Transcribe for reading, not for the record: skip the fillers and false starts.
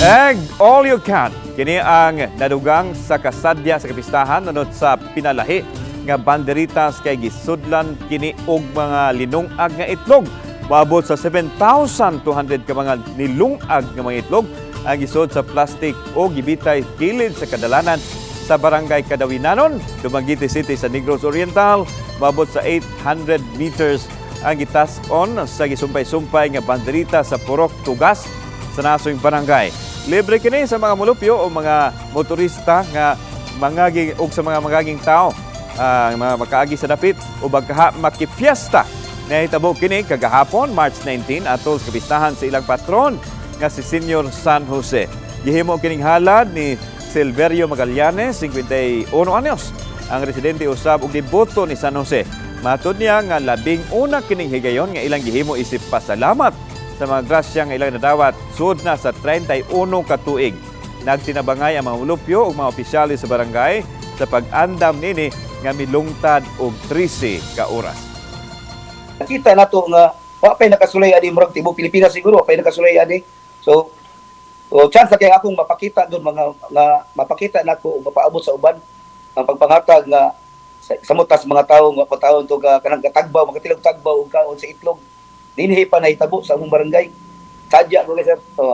Egg all you can. Kini ang nadugang sa kasadya sa kapistahan nunot sa pinalahi nga banderitas kay gisudlan kini og mga linungag nga itlog. Moabot sa 7,200 ka mga nilungag nga mga itlog ang gisud sa plastic o gibitay kilid sa kadalanan sa Barangay Kadawinanon, Dumaguete City sa Negros Oriental. Moabot sa 800 meters ang gitas-on sa gisumpay-sumpay nga banderita sa Purok Tugas sa nasong barangay. Libre kini sa mga mulupyo o mga motorista nga mangaging og sa mga mangaging tao, mga makaagi sa dapit o bagaha makifiesta. Nahitabo kini kagahapon, March 19, atol sa kapistahan sa ilang patron nga si Senior San Jose. Gihimo kining halad ni Silverio Magallanes, 51 anyos, ang residente usab og deboto ni San Jose. Matud niya nga labing una kining higayon nga ilang gihimo isip pasalamat sa mga grasya nga ilang nadawat sud na sa 31 ka tuig. Nagtinabangay ang mga mulupyo ug mga opisyales sa barangay sa pag-andam nini nga milungtad og 13 ka oras. Nakita nato nga wa pay nakasulay ani, murag tibuok Pilipinas siguro wa pay nakasulay ani. So chance na kay akong mapakita doon mga nga mapakita nako ug mapaabot sa uban ang pagpangatag nga samot tas mga tawo nga pataon to ka kanang katagbaw, makatilag tagbaw ug kaon sa itlog. Dinhi pa nahitabo sa among barangay. Sadya ko kay sir. Oh.